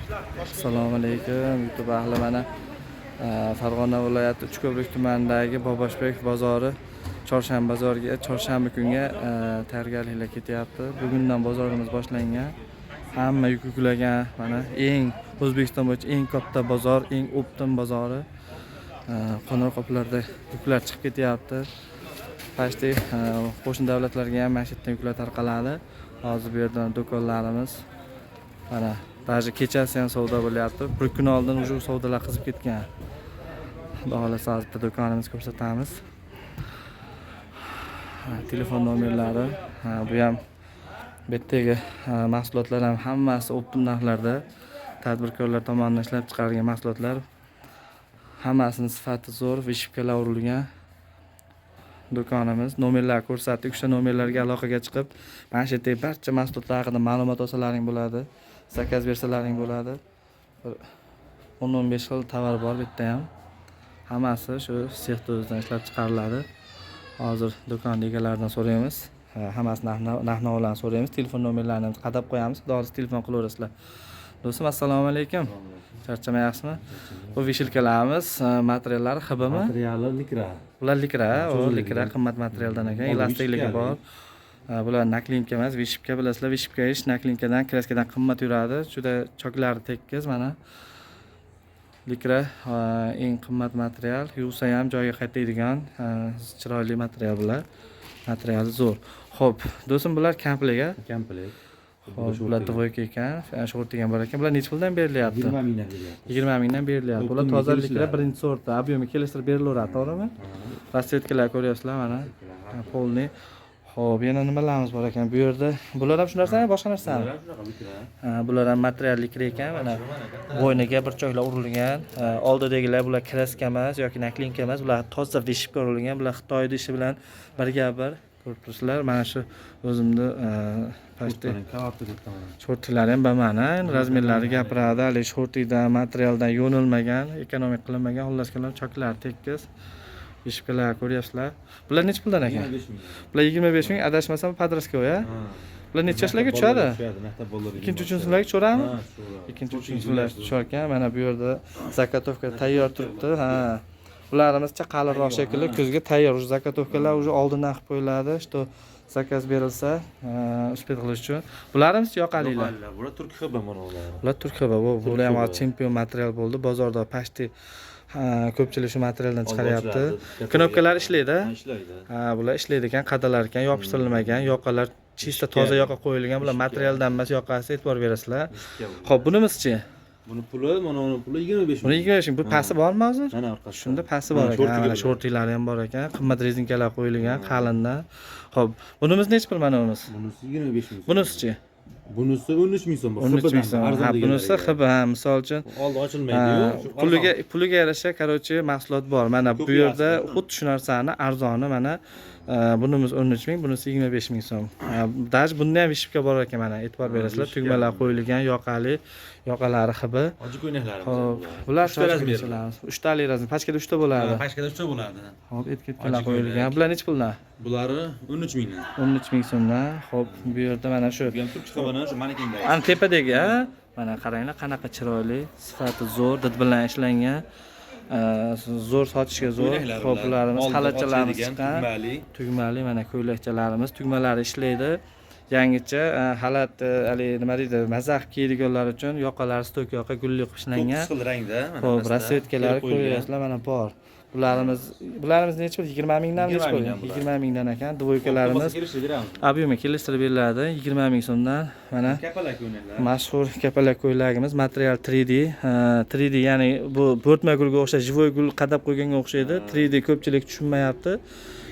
Assalomu alaykum, YouTube ahli. Mana Farg'ona viloyati Uchko'prik tumanidagi Boboshbek bozori, chorshanba bozoriga, chorshanba kunga tayyorgarliklar ketyapti. Bugundan bozorimiz boshlangan. Hamma yuk yuklagan. Mana eng O'zbekiston bo'yicha eng katta bozor, eng оптом bozori. Qonor qoplarda yuklar chiqib ketyapti. Почти qo'shni davlatlarga ham mana shu yerdan yuklar tarqaladi. Hozir bu yerdan do'konlarimiz, mana, даже kechasi ham savdo bo'lyapti. Bir kun oldin уже savdolar qizib ketgan. Xudo xohlasa, hozir bitta do'konimizni ko'rsatamiz. Ha, telefon nomerlari. Ha, bu ham, bu yerdagi mahsulotlar ham hammasi оптом narxlarda, tadbirkorlar tomonidan ishlab chiqarilgan mahsulotlar. Hammasini sifati zo'r, вышивка lar urilgan. Do'konimiz nomerlar ko'rsatdik. O'sha nomerlarga aloqaga chiqib, mana shu yerdagi barcha mahsulotlar haqida ma'lumot olsalaring bo'ladi, заказ bersalaring bo'ladi. Bir 10-15 xil tovar bor bu yerda ham. Hammasi shu sexni o'zidan ishlab chiqariladi. Hozir do'kon egalaridan so'raymiz. Ha, hammasi narx navolarni so'raymiz, telefon nomerlarini qadab qo'yamiz. Xudo xohlasa, telefon qilaverasizlar. Do'stim, assalomu alaykum. Charchamayapsizmi? Bu вешалка larimiz materiallari ХБ mi? Materiali likra. Bular likra, o Cho'ziladigan. Likra, qimmat materialdan ekan, Oldi elastikligi вышивка li. bor. Ha, bular наклейка emas, вышивка. Bilasizlar, вышивка ish наклейка dan, краска dan qimmat yuradi. Juda choklari tekis, mana. Likra eng qimmat material, yuvsa ham joyiga qaytadigan, chiroyli material bular. Materiali zo'r. Xo'p, do'stim, bular komplekt, a? Komplekt. Xo'p, bular двойка ekan, шортик ham bor ekan. Bular necha puldan berilyapti? 20 mingdan berilyapti. 20 mingdan berilyapti. Bular Оптом toza likra, kelishiladi. Birinchi sorti, объем i kelishtirib berilaveradi, to'g'rimi? Расцветка lar ko'ryapsizlar, mana. Полный. Xo'p, yana nimalarimiz bor ekan bu yerda? Bular ham shu narsami, boshqa narsami? Bular ham shunaqa likra. Ha, bular ham material likra ekan, mana, bo'yniga burchaklar urilgan. Ha, oldidagilar, bular краска emas yoki наклейка emas, bular toza вышивка urilgan. Bular Xitoyni ishi bilan birga bir, ko'rib turibsizlar. Mana shu o'zimni почти Kurtkaning katta katta mana. Шортик lari ham bamana, endi размер lari gapiradi. Haligi шортик dan, materialdan yo'nilmagan, экономик qilinmagan. Xullas kalom, choklari tekis. Вышивка lar ko'ryapsizlar. Bular nechi puldan ekan? 25 ming. Bular 25 ming, adashmasam, подростковый, a? Ha. Bular necha yoshlarga tushadi? Tushadi, maktab bolalariga. Ikkinchi, uchinchi sinflarga tushaveradimi? Ha, tushaveradi. Ikkinchi, uchinchi sinflar tushar ekan. Mana bu yerda заготовка tayyor turibdi. Ha. Bularimiz qalinroq shekilli, kuzga tayyor. Уже заготовка lar уже oldindan qilib qo'yiladi, что заказ berilsa, успеть qilish uchun. Bularimiz yoqalilar. Yoqalilar. Bular turk ХБ mana ular. Bular turk ХБ, bu bular ham ХБ. Hozir chempion material bo'ldi. Bozorda почти, ha, ko'pchilik shu materialdan chiqaryapti. Ochiladi. Knopkalar ishlaydi? Ha, ishlaydi. Ha, bular ishlaydi ekan, qadalar ekan, yopishtirilmagan, yoqalar чисто Ishga. Toza yoqa qo'yilgan. Bular Ishga. Materialdan emas yoqasi, e'tibor berasizlar. Ishga bu. Xo'p, bunimizchi? Buni puli, mana uni puli 25 ming. Buni 25 ming. Bu pasti bormi hozir? Mana orqasida. Shunda pasti bor Mana ekan. Ha, шортик i mana bular. шортик lari ham bor ekan. Qimmat rezinkalar qo'yilgan, qalindan. Xo'p, bunimiz nechi pul, mana bunimiz? Bunisi 25 ming. Bunisichi? Bunisi 13 ming so'm. 13 ming so'm. Ha, bunisi ХБ, ha, misol uchun. Oldi Ha, ochilmaydi-yu. Shu puliga yarasha, короче, mahsulot bor. Mana bu Ko'p yerda yaxshi. Xuddi shu narsani arzoni, mana, bunimiz 13 ming, bunisi 25 ming so'm. Даже bunda ham вышивка bor ekan, mana, e'tibor berasizlar. Вышивка. Tugmalar qo'yilgan, yoqali, yoqalari ХБ. Hoji ko'ylaklarimiz. Xo'p, bular Uchta размер. Uchtalik размер. Pachkada uchta bo'ladi. Pachkada uchta bo'ladi. Xo'p, etiketkalar Hoji qo'yilgan. ko'ylak. Bular nechi puldan? Bulari 13 mingdan. 13 ming so'mdan. Xo'p, bu yerda mana shu Bu ham turk ХБ ni shu manekendagi. Ana tepadagi, ha? Mana qaranglar, qanaqa chiroyli, sifati zo'r, did bilan ishlangan. Zo'r, sotishga zo'r. Ko'ylaklar Xo'p, bular. bularimiz Oldi xalatchalarimiz ochiladigan, chiqqan. Tugmali. Tugmali, mana, ko'ylakchalarimiz, tugmalari ishlaydi. Yangicha xalat, haligi nima deydi, maza qilib kiyadiganlar uchun yoqalari стойка yoqa, gulli qilib ishlangan. To'qqiz xil rangda. Mana Xo'p, pastda расцветка lari kelib qo'yilgan. ko'ryapsizlar, mana bor. Bularimiz nechi pul? 20 mingdan nechi 20 pul? Mingdan bular. 20 mingdan ekan. Двойка larimiz Kelishtirib beramiz. Объем i kelishtirib beriladi 20 ming so'mdan. Mana Kapalak ko'ylaklar. Mashhur kapalak ko'ylagimiz, material 3D. Ha, 3D, ya'ni bu bo'rtma gulga o'xshash, живой gul qadab qo'yganga o'xshaydi. 3D ko'pchilik tushunmayapti.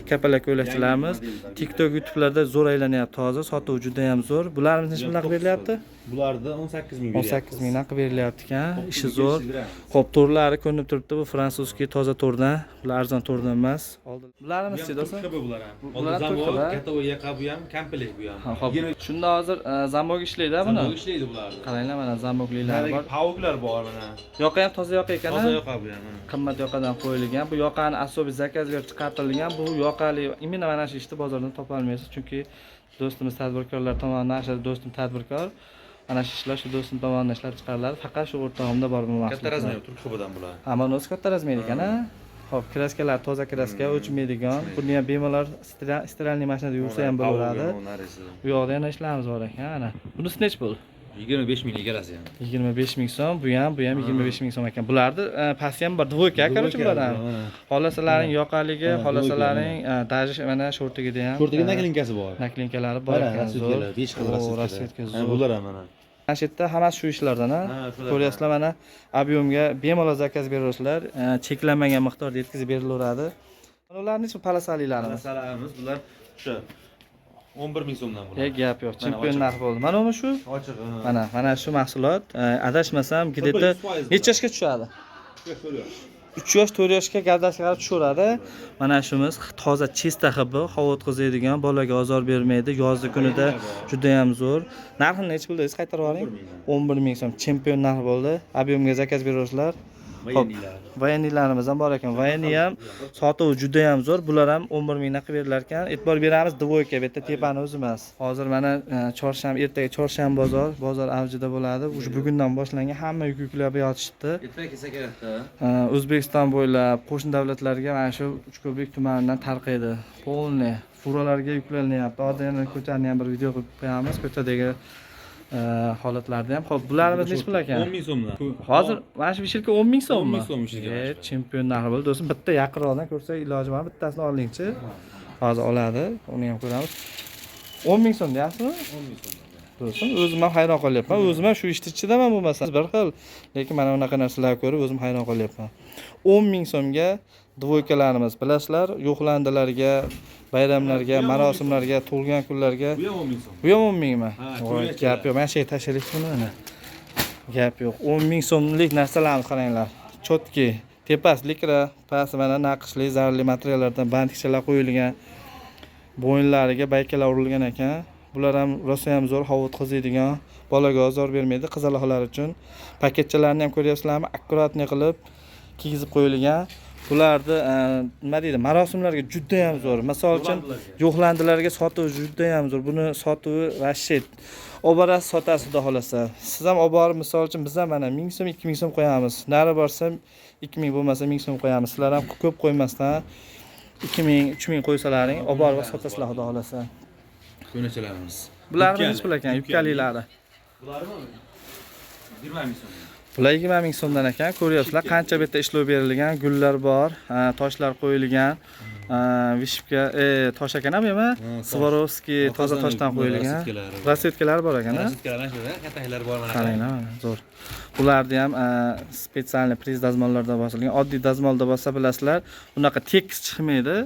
Kapalak ko'ylakchalarimiz TikTok, YouTube'larda zo'r aylanyapti hozir. Sotuv juda ham zo'r. Bularimiz necha puldan qilib berilyapti? Bularda 18 ming beryapmiz. 18 mingdan qilib berilyapti ekan. Ishi To'qqiz zo'r. ming beramiz. Xo'p, to'rlari ko'rinib turibdi. Bu французский toza to'rdan. Bular arzon to'rdan emas. Bularimiz-chi, do'stlar? ХБ bular ham. Bular Oldi turk zamok, ХБ. katta yaqa bu ham, komplekt bu ham. Ha, xo'p. Shunda hozir zamok ishlaydi buni. Zamok ishlaydi bularni. Qaranglar, mana zamoklilari Narigi bor. Паук lar bor mana. Yoqa ham toza yoqa ekan, Toza a? yoqa bu ham, mana. Qimmat yoqadan qo'yilgan. Bu yoqani особый заказ berib chiqartirilgan. Bu yoqali именно mana shu ishni bozordan topa olmaysiz, chunki do'stimiz tadbirkorlar tomonidan, shu do'stim tadbirkor. Mana shu ishlar shu do'stim tomonidan ishlab chiqariladi. Faqat shu o'rtog'imda bor bu Katta mahsulotlar. размер, turk hibidan bular. Ha, mana o'zi katta размер ekan, a? Xo'p, краска lar toza краска, o'chmaydigan. Buni ham bemalol стиральный mashinada yuvsa ham bo'laveradi. Bu yoqda yana ishlarimiz bor ekan, ana. Bunisi nechi pul? 25 ming egalasi ham. 25 ming so'm, bu ham 25 ming so'm ekan. Bularni pasti ham bor, двойка, короче, bular ham. Xohlasalaring yoqaligi, xohlasalaring даже mana шортик ida ham. Шортик ga наклейка si bor. Наклейка lari bor Mana ekan, zo'r. расцветка lar, 5 xil O, расцветка lar. расцветка Ha, zo'r. bular ham mana. Mana shu yerda hammasi shu ishlardan, ha? Ha, shulardan. Ko'ryapsizlar, mana объем ga bemalol заказ beraverasizlar. Cheklanmagan miqdorda yetkazib berilaveradi. Mana ularni nechi palasalilarimiz? Masalamiz bular o'sha 11 ming so'mdan bular. Gap yo'q, Mana chempion ochiq. narx bo'ldi. Mana bu shu. Ochiq. Ha. Mana shu mahsulot, adashmasam, где-то 100% necha yoshga tushadi? 3 yosh, 4 yoshga gavdasiga qarab tushaveradi. Mana shimiz toza чисто hibi, havo o'tkazadigan, bolaga ozor bermaydi. Yozgi kunida juda ham zo'r. Narxini necha pul dedingiz? Qaytarib yuboring. 11 ming so'm chempion narx bo'ldi. Объем ga заказ beraverasizlar. Xo'p, Военный lar. Военный larimiz ham bor ekan. Военный ham sotuvi juda ham zo'r. Bular ham 11 mingdan qilib berilar ekan. E'tibor beramiz, двойка bu yerda tepani o'zi emas. Hozir mana chorshanba, ertaga chorshanba bozor avjida bo'ladi. Уже bugundan boshlangan, hamma yuk yuklab yotishibdi. Ertaga kelsa kerakda. O'zbekiston bo'ylab qo'shni davlatlarga mana shu Uchko'prik tumanidan tarqaydi. Полный furalarga yuklanyapti. Hozir yana ko'chani ham bir video qilib qo'yamiz, ko'chadagi holatlarni ham. Xo'p, bularimiz nechi pul ekan? 10 ming so'mdan. Hozir mana shu вешалка 10 ming so'mmi? 10 ming so'm вешалка mana shu. Chempion narxi bo'ldi. Do'stim, bitta yaqinroqdan ko'rsak iloji bor, bittasini olingchi. Hozir oladi, uni ham ko'ramiz. 10 ming so'm deyapsizmi? 10 ming so'mdan. Do'stim, o'zim ham hayron qolyapman. O'zim ham shu ishni ichidaman bo'lmasa. Bir xil, lekin mana bunaqa narsalarni ko'rib o'zim hayron qolyapman. 10 ming so'mga двойка larimiz, bilasizlar, yo'qlandilarga, bayramlarga, marosimlarga, tug'ilgan kunlarga. Bu ham 10 ming so'm. Bu ham 10 mingmi? Ha, Voy, ko'ylakchalar. gap yo'q. Mana shu yerga tashlaylik buni mana. Gap yo'q. 10 ming so'mlik narsalarni qaranglar. Чётки, tepasi ликра, pasti mana naqshli, zarli materiallardan бантик chalar qo'yilgan. Bo'yinlariga байка lar urilgan ekan. Bular ham rosa ham zo'r, havo o'tkazadigan, bolaga ozor bermaydi, qizaloqlar uchun. Paketchalarni ham ko'ryapsizlarmi? Аккуратный qilib kiygizib qo'yilgan. Bularni nima deydi, marosimlarga juda ham zo'r. Misol uchun, yo'qlandilarga sotuvi juda ham zo'r. Buni sotuvi вообще olib borasiz, sotasiz, xudo xohlasa. Siz ham olib borib, misol uchun, biz ham mana 1000 so'm, 2000 so'm qo'yamiz. Nari borsam 2000 bo'lmasa 1000 so'm qo'yamiz. Sizlar ham ko'p qo'ymasdan 2000, 3000 qo'ysalaring, olib borib sotasizlar, xudo xohlasa. Ko'ylakchalarimiz. Bularni nechi pul ekan, yubkalilari? Bularmi? 20 ming so'm. Bular 20 ming so'mdan ekan. Ko'ryapsizlar, qancha bu yerda ishlov berilgan, gullar bor, ha, toshlar qo'yilgan. Ha, вышивка, tosh ekan bu nima? Ha, tosh. Swarovski toza toshdan qo'yilgan. Расцветка lari bor. Расцветка lari bor ekan, ha? Расцветка lar mana shular, kataklar bor mana. Qaranglar, mana zo'r. Bularni ham специальный приз dazmollarda bosilgan. Oddiy dazmolda bossa, bilasizlar, bunaqa tekis chiqmaydi.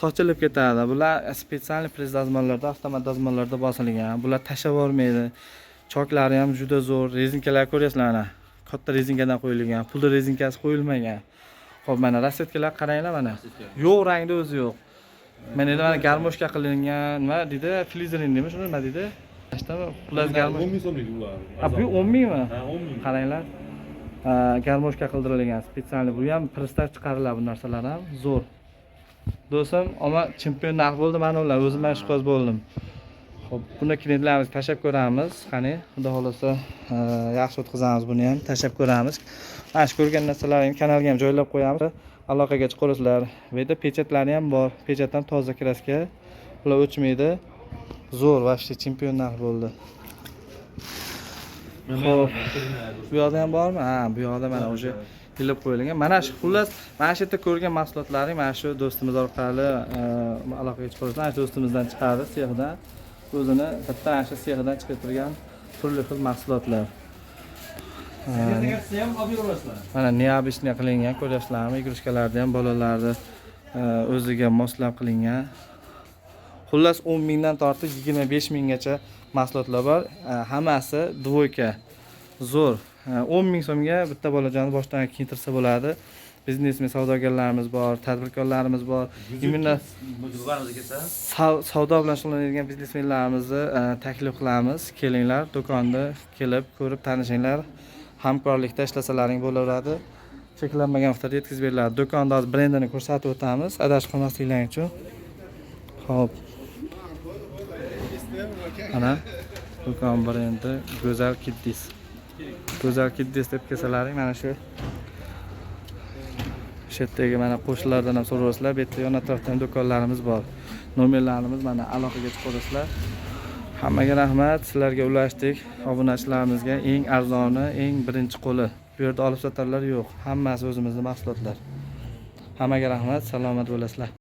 Sochilib ketadi. Bular специальный приз dazmollarda, avtomat dazmollarda bosilgan. Bular tashlab yubormaydi. Choklari ham juda zo'r. Резинка lar ko'ryapsizlar mana. Katta резинка dan qo'yilgan. Pulli резинка si qo'yilmagan. Xo'p, mana расцветка lar qaranglar mana. Yo'q rangda o'zi yo'q. Mana endi mana гармошка qilingan, nima deydi? Флизелин deymi shuni, nima deydi? Mashinami? Xullas, гармош. 10 ming so'mlik bular. Ha, bu 10 mingmi? Ha, 10 ming. Qaranglar. Ha, гармошка qildirilgan специальный. Bu ham пресс da chiqariladi, bu narsalar ham zo'r. Do'stim, ammo chempion narx bo'ldi mana ular. O'zim ham ishqiboz bo'ldim. Xo'p, buni klientlarimizga tashlab ko'ramiz. Qani, xudo xohlasa, yaxshi o'tkazamiz buni ham, tashlab ko'ramiz. Mana shu ko'rgan narsalarni kanalga ham joylab qo'yamiz. Aloqaga chiqaverasizlar. Bu yerda печать lari ham bor. Печать ham toza краска. Bular o'chmaydi. Zo'r, вообще chempion narx bo'ldi. Xo'p. Bu yoqda ham bormi? Ha, bu yoqda mana уже ilib qo'yilgan. Mana shu, xullas, mana shu yerda ko'rgan mahsulotlaring mana shu do'stimiz orqali aloqaga chiqaverasizlar. Mana shu do'stimizdan chiqadi, sexdan. O'zini bitta mana shu sexidan chiqib turgan turli xil mahsulotlar. Siz ham olib yuraverasizlar. Mana необычный qilingan, ko'ryapsizlarmi? Игрушка larni ham bolalarni o'ziga moslab qilingan. Xullas, 10 mingdan tortib 25 minggacha mahsulotlar bor. Hammasi двойка. Zo'r. 10 ming so'mga bitta bolajonni boshdan kiyintirsa bo'ladi. Biznesmen savdogarlarimiz bor, tadbirkorlarimiz bor. Именно Do'konimizga kelsa, savdo bilan shug'ullanadigan biznesmenlarimizni taklif qilamiz. Kelinglar, do'konni kelib ko'rib tanishinglar. Hamkorlikda ishlasalaring bo'laveradi. Cheklanmagan miqdorda yetkazib beriladi. Do'konni hozir brendini ko'rsatib o'tamiz, adashib qolmasliklaring uchun. Xo'p. Mana Do'kon brendi Go'zal Kiddis. Go'zal Kiddis deb kelsalaring, mana shu yerdagi mana qo'shnilardan ham so'rasizlar. Bu yerda yon atrofda ham do'konlarimiz bor. Nomerlarimiz mana, aloqaga chiqaverasizlar. Hammaga rahmat, sizlarga ulashdik. Obunachilarimizga eng arzoni, eng birinchi qo'li. Bu yerda olib sotarlar yo'q. Hammasi o'zimizni mahsulotlar. Hammaga rahmat, salomat bo'lasizlar.